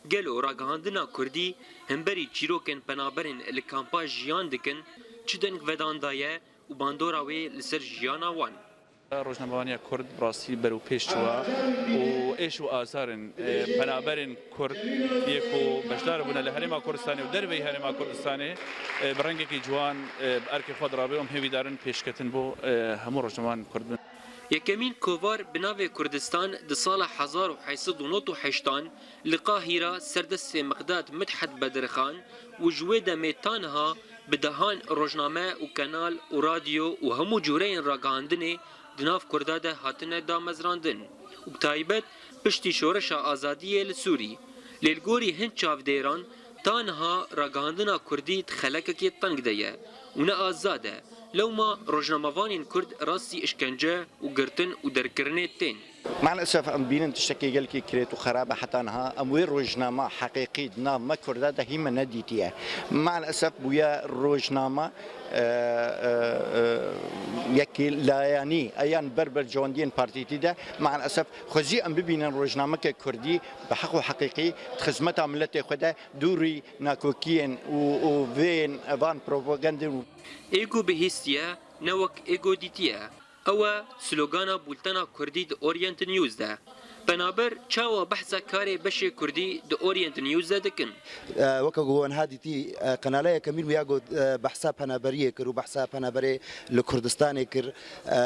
Gelo ragihandina Kurdî hemberî çîrokên penaberên li kampa jiyan dikin, çi deng vedan daye û bandora wê li ser jiyana wan? Rojnamevaniya Kurd bi rastî ber û pêş çûwa û êş û azarên, e, penaberên Kurd yê ku beşdar bûne li Herêma Kurdistanê û derveyî Herêma Kurdistanê, e, bi rengekî ciwan, e, bi erkê xwe dirabe û em hêvîdarin pêşketin bo, e, hemû rojnamevanên Kurd bin. Yekemîn kovar bi navê Kurdistan di sala hezar û heşt sed û nod û heştan li Qahîra ser destê Miqdad Midhet Bedirxan û ji wê demê ta niha bi dehan rojname û kenal û radyo û hemû cûreyên ragihandinê di nav Kurda de hatine damezrandin û bi taybet piştî Şoreşa Azadiyê li Sûrî. Lê li gorî hin çavdêran ta niha ragihandina Kurdî di xelekekê teng de ye û ne azad e. Lewma rojnamevanên Kurd rastî îşkence û girtin û derkirinê tên. Maalesef em bînin tiştekê gelkî kirêt û xerab e heta niha. Em wê rojnama heqîqî di nav me Kurda de hî me nedîtiye. Maalesef bûye rojnama, e, e, e, yekî layanî, e, yan ber berjewendiyên partîtî de. Maalesef xwezî em bibînin rojnameke Kurdî bi heq û heqîqî di xizmeta miletê xwe de dûrî nakokiyên û, û vên van propagandên û Ê ku bihîstiye, ne wek ê ku dîtiye. Ew e slogana bultena Kurdî di Orient News de. Penaber çawa behsa karê beşê Kurdî di Orient News de dikin? E, weke ku niha dîtî, e, qenala yekemîn wî ya ku, e, behsa penaberiyê kir û behsa penaberê li Kurdistanê kir, e,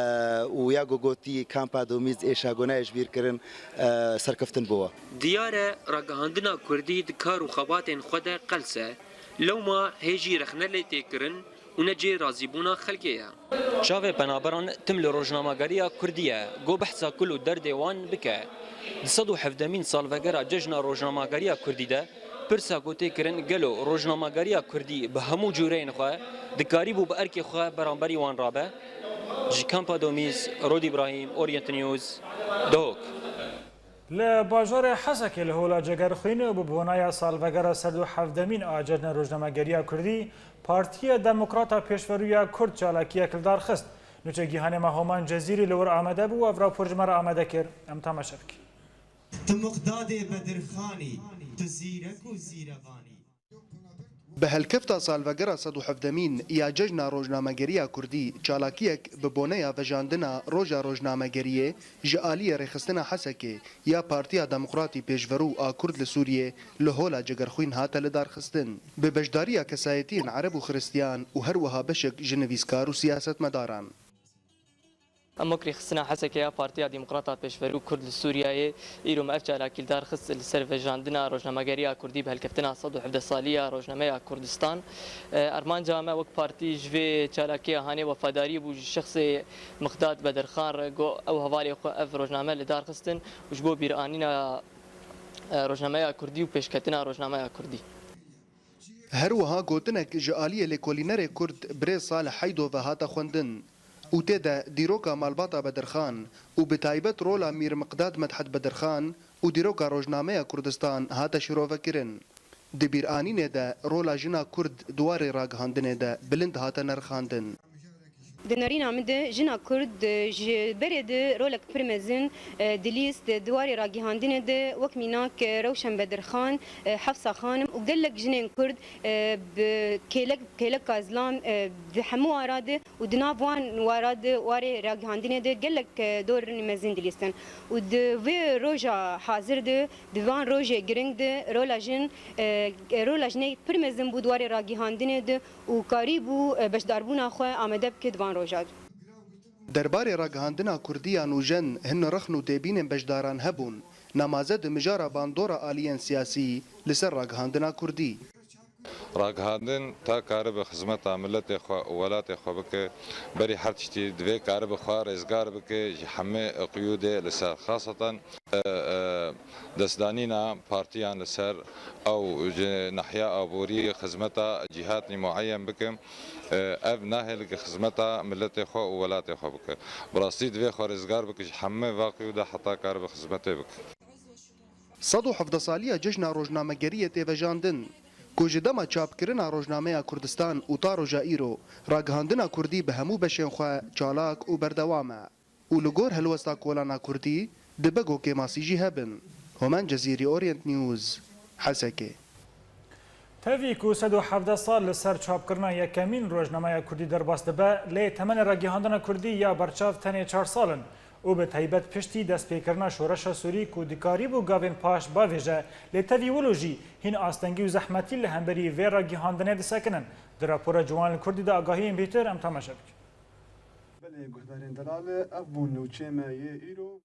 û ya ku gotî kampa Domîz êşa ku nayê ji bîr kirin, e, serkeftin bo we. Diyar e, ragihandina Kurdî di kar û xebatên xwe de qels e. Lewma hê jî rexne lê tê kirin û ne cihê razîbûna xelkê ye. Çavê penaberan tim li rojnamegeriya Kurdî ye. Go behsa kul û derdê wan bike. Di sed û hevdemîn salvegera Cejna Rojnamegeriya Kurdî de pirsa ku tê kirin, gelo rojnamegeriya Kurdî bi hemû cûreyên xwe dikarîbû bi erkê xwe beramberî wan rabe? Ji Kampa Domîz, Rod Îbrahîm, Orient News, Duhok. Li bajarê Hesekê li Hola Cegerxwîn û bi bonaya salvegera sed û hevdemîn a Cejna Rojnamegeriya Kurdî, Partiya Demokrata Pêşverû ya Kurd çalakiyek li dar xist. Nûçegîhanê me Homan Cezîrî li wir amade bû û ev rapor ji me re amade kir. Em temaşe bikin. Tu Miqdadê Bedirxanî, tu zîrek û zîrevanî. Bi helkefta salvegera sed û hevdemîn ya Cejna Rojnamegeriya Kurdî çalakiyek bi boneya vejandina Roja Rojnamegeriyê ji aliyê Rêxistina Hesekê ya Partiya Demokratî Pêşverû a Kurd li Sûriyê li Hola Cegerxwîn hate lidarxistin, bi beşdariya kesayetiyên Ereb û Xiristiyan û her wiha beşek ji nivîskar û siyasetmedaran. Em wek Rêxistina Hesekê ya Partiya Demokrata Pêşverû Kurd li Sûriyeyê, îro me ev çalakî li dar xist li ser vejandina rojnamegeriya Kurdî bi helkeftina sed û hevdeh saliya rojnameya Kurdistan. E, armanca me wek partî ji vê çalakiya hanê wefadarî bû ji şexsê Miqdad Bedirxan re, got ew hevalê xwe ev rojname li dar xistin û ji bo bîranîna, e, rojnameya Kurdî û pêşketina rojnameya Kurdî. Her wiha gotinek ji aliyê lêkolînerê Kurd birêz Salih Heydo ve hate xwendin û tê de dîroka malbata Bedirxan û bi taybet rola Mîr Miqdad Medhed Bedirxan û dîroka rojnameya Kurdistan hate şirovekirin. Di bîranînê de rola jina Kurd di warê ragihandinê de bilind hate nirxandin. Di nerîna min de jina Kurd, e, ji berê de rolek pir mezin, e, dilîst, e, di warê ragihandinê de wek mînak, e, Rewşen Bedirxan, e, Hefsa Xanim û gelek jinên Kurd, e, bi kêlek, kêleka zilam, e, di hemû wara de û di nav wan wara de warê ragihandinê de gelek, e, dorên mezin dilîstin. Û di vê roja hazir de, di van rojê giring de rola jin, e, rola jinê pir mezin bû di warê ragihandinê de û karîbû, e, beşdarbûna xwe amade bike di van roja de. Derbarê ragihandina kurdî ya nûjen hin rexn û têbînên beşdaran hebûn, namaze di mijara bandora aliyên siyasî li ser ragihandina kurdî. Ragihandin ta karibe xizmeta miletê xwe û welatê xwe bike, berî her tiştî divê karibe xwe rêzgar bike ji hemê qiyûdê li ser. Xaseten, e, e, destdanîna partiyan li ser ew ji nahiya aborî xizmeta cîhatî mueyen bikin, e, ev nahêlike xizmeta miletê xwe û welatê xwe bike. Bi rastî divê xwe rêzgar bike ji hemê va qiyûda heta karibe xizmetê bike. Sed û hevdeh saliya cejna rojnamegeriyê tê vejandin, ku ji dema çapkirina rojnameya Kurdistan û ta roja îro, ragihandina kurdî bi hemû beşên xwe çalak û berdewam e. Û li gor helwesta kolana kurdî dibe ku kêmasî jî hebin. Homen Cezîrî, Orient News, Hesekê. Tevî ku sed û hevdeh sal li ser çapkirina yekemîn rojnameya kurdî derbas dibe, lê temenê ragihandina kurdî ya berçav tenê çar sal in û bi taybet piştî destpêkirina şoreşa Sûrî ku dikarîbû gavên paş bavêje, lê tevî wilo jî hîn astengî û zehmetî li hemberî vê ragihandinê disekinin. Di rapora Ciwan li Kurdî de agahiyên bêhtir em temaşe bikin. Belê guhdarên delal, ev bûn nûçeyê me yê îro.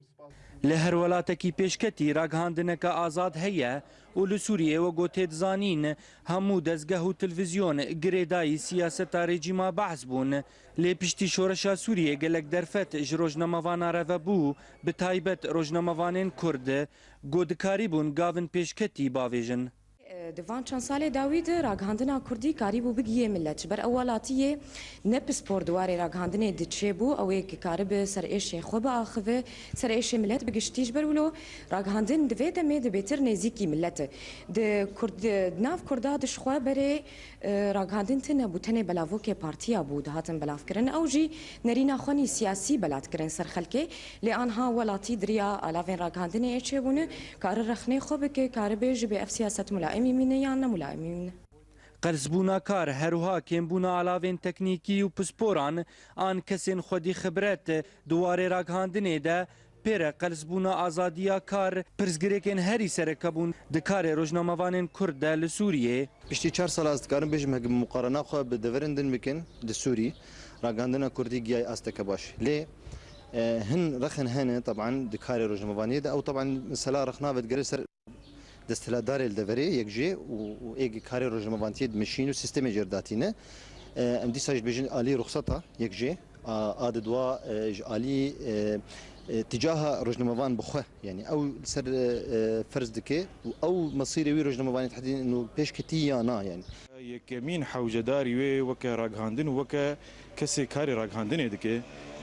Li her welatekî pêşketî ragihandineke azad heye û li Sûriyê, wek ku tê dizanîn, hemû dezgeh û televîzyon girêdayî siyaseta rejîma Be'es bûn. Lê piştî şoreşa Sûriyê gelek derfet ji rojnamevana re vebû, bi taybet rojnamevanên Kurd, ku dikarîbûn gavin pêşketî bavêjin. Di van çend salê dawî de ragihandina kurdî karîbû bigihê milet. Ji ber ew welatiyê ne pispor di warê ragihandinê diçêbû, ew ê ki karibe ser êşê xwe biaxive, ser êşê milet bi giştî. Ji ber wilo ragihandin di vê demê de bêtir nêzîkî milet e. Di Kurd, di nav Kurda de ji xwe berê, e, ragihandin tune bû, tenê belavokê partiya bû, dihatin belavkirin. Ew jî nerîna xwe nî siyasî belat kirin ser xelkê. Lê anha welatî di riya alavên ragihandinê yê çêbûne, kare rexnê xwe bike, kare bê ji bê ev siyaset mulaemî mîne yan ne mulaemî mîne. Qelsbûna kar, her wiha kêmbûna alavên teknîkî û pisporan an kesên xwedî xibret di warê ragihandinê de pê re qelsbûna azadiya kar pirsgirêkên herî sereke bûn di karê rojnamevanên Kurd de li Sûriyê. Piştî çar sala ez dikarim bêjim, heke muqarena xwe bi deverên din bikin di Sûrî, ragihandina kurdî giyaye asteke baş. Lê, e, hin rexin hene, teban di karê rojnamevaniyê de, ew teban mesela rexna vedigere ser desthilatdarê li deverê yek jê û, û ê karê rojnamevantiyê dimeşîn û sîstemê jê re datîne. E, em dîsa jî dibêjin alî ruxseta yek jê. A, a di dua, e, ji alî, e, e, ticaha rojnamevan bi xwe, yanî ew li ser, e, e, ferz dike û ew mesîrê wî rojnamevanê tehdîdin û pêşketî ya na, yanî. Yekemîn hewcedarî wê weke ragihandin û weke kesê karê ragihandinê dike.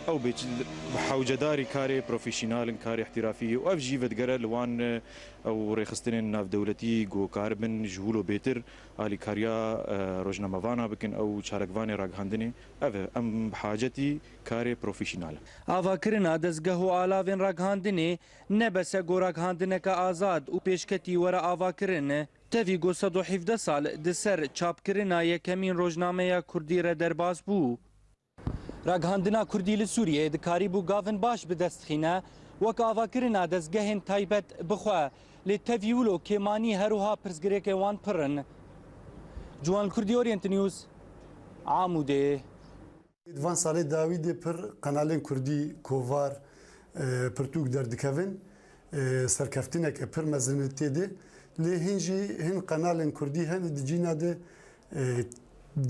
Ew bêçil bi hewcedarî karê profesyonal in, karê ihtirafî û ev jî vedigere li wan, e, ew rêxistinên navdewletî ku karibin ji wilo bêtir alîkariya, e, rojnamevana bikin, ew çalakvanê ragihandinê. Ev e, em bi hacetî karê profesyonel in. Avakirina dezgeh û alavên ragihandinê ne bes e ku ragihandineke azad û pêşketî were avakirin. Tevî ku sed û hevdeh sal di ser çapkirina yekemîn rojnameya kurdî re derbas bû. Ragihandina kurdî li Sûriyeyê dikarîbû gavin baş bi dest xîne, wek avakirina dezgehên taybet bi xwe, lê tevî wilo kêmanî her wiha pirsgirêkên wan pir in. Ciwan Kurdî, Orient News, Amûdê. Di van salê dawî de pir qenalên kurdî, kovar, e, pirtûk derdikevin, e, serkeftineke pir mezin tê de. Lê hin jî hin qenalên kurdî hene di cîna de, e,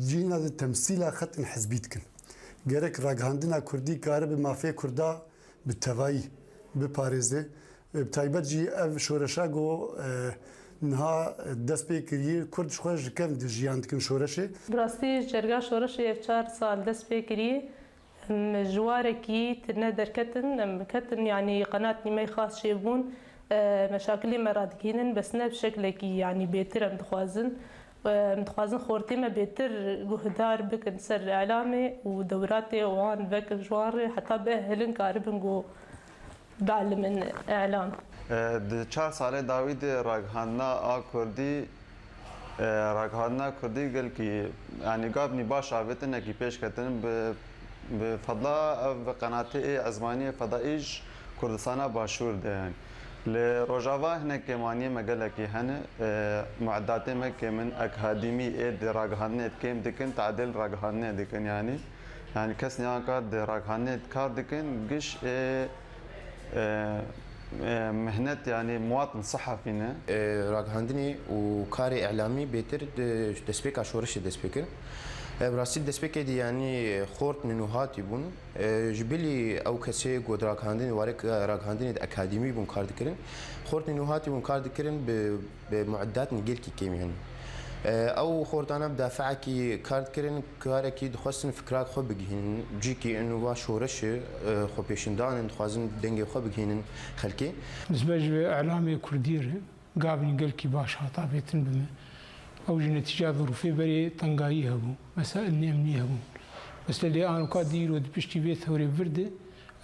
cîna de temsîla xetên hizbî dikin. Gerek ragihandina kurdî karibe mafê kurda bi tevayî biparêze. Bi taybet jî ev şoreşa ku, e, niha dest pê kiriye, Kurd ji xwe ji kevn de jiyan dikin şoreşê. Bi rastî ji cerga şoreşê ev çar sal dest pê kiriye. Em ji warekî tune derketin, em ketin, yanî qenat nîmey xas çêbûn, e, meşakilê me radigihînin, bes ne bi şeklekî, yanî bêtir em dixwazin. Em dixwazin xortê me bêtir guhdar bikin ser îlamê û dewratê wan vekin ji wan re heta bihêlin karibin ku bielimin îlam. E, di çar salê dawî de ragihandina a kurdî, e, ragihandina kurdî gelkî, yanî gavnî baş avêtinekî pêş ketin bi, bi fedla ev qenatê ê ezmaniyê fedaî ji Kurdistana Başûr de, yanî. Li Rojava hinek kêmaniyê me gelekî hene, e, mueddatê me kêm in, akademî ê di ragihandinê kêm dikin, tadêl ragihandinê dikin, yanî. Yanî kes niha kar di ragihandinê kar dikin, giş ê, e, e, mihnet, yanî muwatin sehafî ne. E, ragihandinê û karê îlamî bêtir di destpêka şoreşê dest pê kir. E, bi rastî destpêkê de, yanî xort nûhatî bûn. E, ji bilî ew kesê ku di ragihandinê, warê ragihandinê di akademî bûn kar dikirin, xortên nû hatî bûn kar dikirin bi, bi mueddatên gelkî kêmî hene. E, ew xortana bi dafeekî kar dikirin, karekî dixwestin fikra xwe bigihînin, cîkî ên va şoreş e, xwepêşandan in, dixwazin dengê xwe bigihînin xelkê. Nisbet ji îlamê kurdî re, gavên gelkî baş hat avêtin bi me. Ew jî netîca zirûfê berê tengayî hebû, mesailên emnî hebûn. Mesela lê anoka di îro di piştî vê thewrê vir de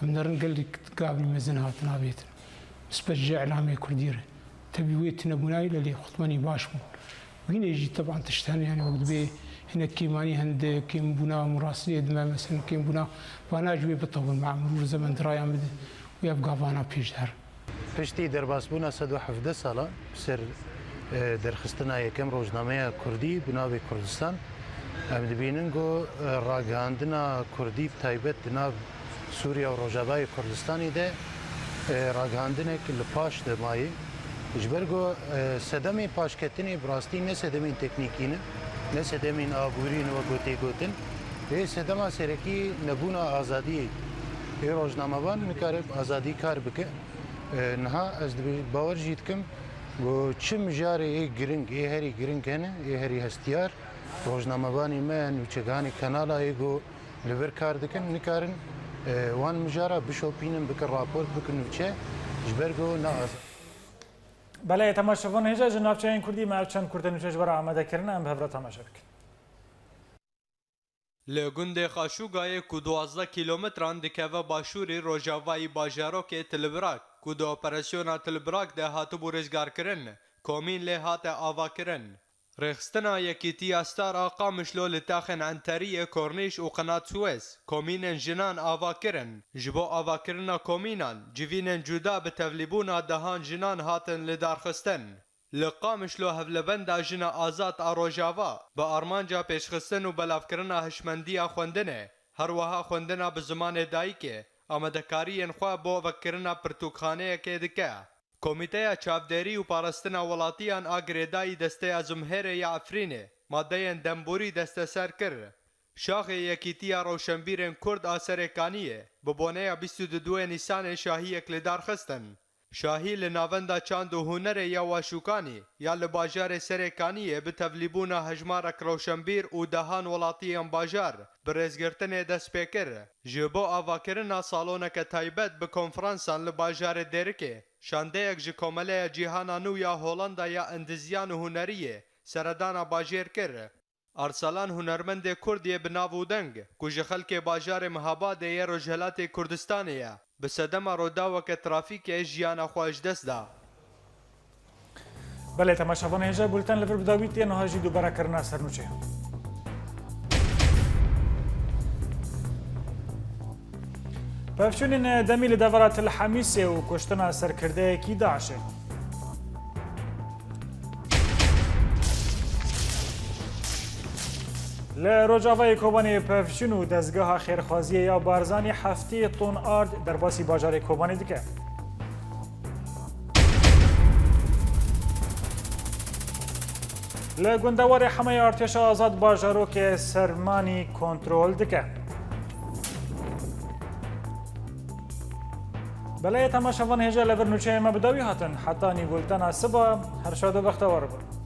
em nerin gelek gavên mezin hatin avêtin. Nisbet ji îlamê kurdî re. Tevî wê tunebûnayî le lê xutmenî baş bûn. Wînê jî teban tişt hene, yanî wek dibê hinek kêmanî hene di kêmbûna murasilê de me, mesela kêmbûna vana ji wê bitewin, me mirov zemen di raya min de û ev gavana pêş de herin. Piştî derbasbûna sed û hevdeh sala bi ser, e, derxistina yekem rojnameya kurdî bi navê Kurdistan, em dibînin ku, e, ragihandina kurdî bi taybet di nav Sûriye û Rojavayê Kurdistanê de, e, ragihandinek li paş de mayî. Ji ber ku, e, sedemên paşketinê bi rastî ne sedemên teknîkî ne, ne sedemên aborî ne wek ku tê gotin. Ê sedema serekî nebûna azadiyê. Ê rojnamevan nikare bi azadî kar bike. E, niha ez dibê-, bawer jî dikim ku çi mijarê ê giring, ê herî giring hene, ê herî hestiyar, rojnamevanê me, nûçeganê kanala ê ku li vir kar dikin, nikarin, e, wan mijara bişopînin, bikin raport, bikin nûçe, ji ber ku ne azad. Belê, temaşevan hêja ji navçeyên kurdî me ev çend kurte nûçe ji we re amade kirine, em bi hev re temaşe bikin. Li gundê Xaşûgayê ku duwazdeh kîlometran dikeve başûrî rojavayî bajarokê Tilbirak, ku di operasyona Tilbirak de hatibû rizgarkirin, komîn lê hate avakirin. Rêxistina Yekîtiya Star a Qamişlo li taxên Enteriyê, Kornîş û Qenat Suez, komînên jinan ava kirin. Ji bo avakirina komînan, civînên cuda bi tevlîbûna dehan jinan hatin lidarxistin. Li Qamişlo hevlibenda Jina Azad a Rojava bi armanca pêşxistin û belavkirina hişmendiya xwendinê, her wiha xwendina bi zimanê dayikê, amadekariyên xwe bo vekirina pirtûkxaneyekê dike. Komîteya Çavdêrî û Parastina Welatiyan a girêdayî Desteya Zumhêrê ya Efrînê madeyên demborî desteser kir. Şaxê Yekîtiya Rewşenbîrên Kurd a Serêkaniyê bi boneya bîst û duê Nîsanê şahiyek li dar xistin. Şahî li Navenda Çand û Hunerê ya Waşûkanî ya li bajarê Serêkaniyê bi tevlîbûna hejmarek rewşenbîr û dehan welatiyan bajar bi rêzgirtinê dest pê kir. Ji bo avakirina saloneke taybet bi konferansan li bajarê Dêrikê, şandeyek ji Komeleya Cîhana Nû ya Holanda ya Endizyan û Huneriyê seredana bajêr kir. Arsalan hunermendê Kurd yê bi nav û deng, ku ji xelkê bajarê Mihabadê yê Rojhelatê Kurdistanê ye, bi sedema rûdaweke trafîkê jiyana xwe ji dest da. Belê, temaşevan hêja bulten li vir bi dawî tê, niha jî dubare kirina sernûçeyan. Pevçûnên demî li devera Til Hemîsê û kuştina serkirdeyekî DAIŞê. Li Rojavayê Kobanê pevçûn û dezgeha xêrxwaziyê ya Barzanî heftê ton ard derbasî bajarê Kobanê dike. Li gundewarê Hemeyê Artêşa Azad bajarokê Sermanî kontrol dike. Belê temaşevan hêja li vir nûçeyê me bi dawî hatin. Heta nîvbultena siba, her şad û bextewar bin.